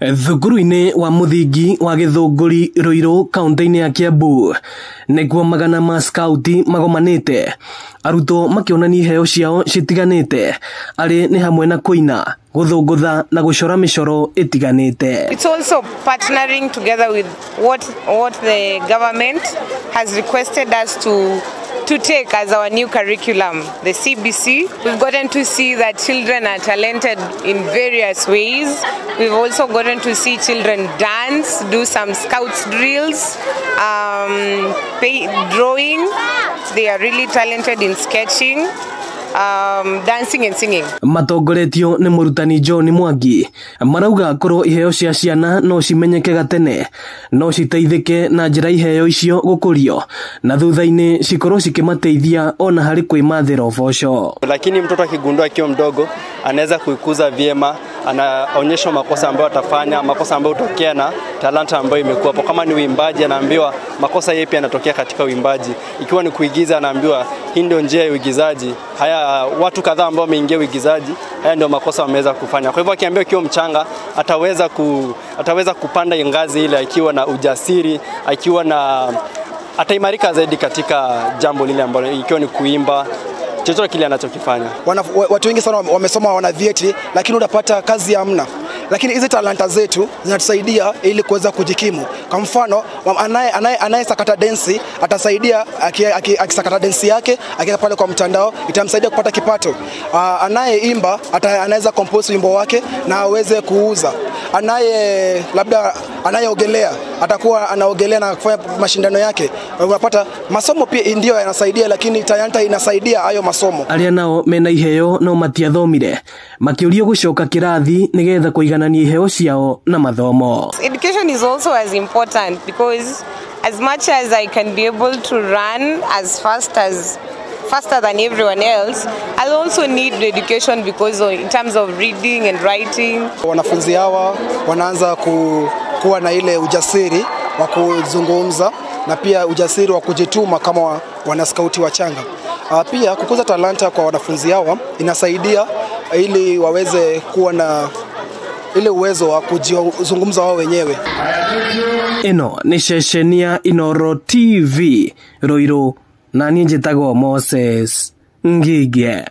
Thukuru-inĩ wa mũthingi wa Gĩthũngũri Ruiru kaunti-inĩ ya Kiambu nĩkuo magana ma skauti magomanĩte, arutwo makĩonania iheo ciao citiganĩte, arĩ nĩ hamwe na kũina, gũthũngũtha na gũcora mĩcoro ĩtiganĩte. It's also partnering together with what the government has requested us to take as our new curriculum, the CBC. We've gotten to see that children are talented in various ways. We've also gotten to see children dance, do some scouts drills, drawing. They are really talented in sketching, dancing and singing. Matongoretio nĩ mũrutani John Mwangi marauga korwo iheo cia ciana no cimenyeke gatene, no citeithĩke na njĩra iheo icio gũkũrio na thutha-inĩ cikorwo cikĩmateithia ona harĩ kwĩmathĩra ũboco. Lakini mtoto akigundua akiwa mdogo anaweza kuikuza vyema, anaonyeshwa makosa ambayo atafanya, makosa ambayo hutokea na talanta ambayo imekuwa hapo. Kama ni uimbaji, anaambiwa makosa yepi yanatokea katika uimbaji. Ikiwa ni kuigiza, anaambiwa hii ndio njia ya uigizaji. Haya, watu kadhaa ambao wameingia uigizaji, haya ndio makosa wameweza kufanya. Kwa hivyo akiambiwa akiwa mchanga, ataweza kupanda ngazi ile akiwa na ujasiri, akiwa na ataimarika zaidi katika jambo lile ambalo, ikiwa ni kuimba, chochote kile anachokifanya. Watu wengi sana wamesoma, wana vyeti, lakini unapata kazi hamna. Lakini hizi talanta zetu zinatusaidia ili kuweza kujikimu. Kwa mfano, anayesakata densi atasaidia akisakata densi yake akiweka pale kwa mtandao, itamsaidia kupata kipato. Anayeimba anaweza compose wimbo wake na aweze kuuza. Anaye labda anayeogelea atakuwa anaogelea na kufanya mashindano yake. Unapata masomo pia ndio yanasaidia, lakini talanta inasaidia hayo masomo. Arĩa nao mena iheo no matiathomire makĩũrio gũcoka kĩrathi nĩgetha kũiganania iheo ciao na mathomo. Education is also as important because as much as I can be able to run as fast as faster than everyone else, I'll also need education because in terms of reading and writing. Wanafunzi hawa wanaanza kuwa na ile ujasiri wa kuzungumza na pia ujasiri wa kujituma kama wanaskauti wachanga. Pia kukuza talanta kwa wanafunzi hawa inasaidia ili waweze kuwa na ile uwezo wa kujizungumza wao wenyewe. Ĩno nĩ ceceni ya Inooro TV Ruiru, na niĩ njĩtagwo Moses Ngige.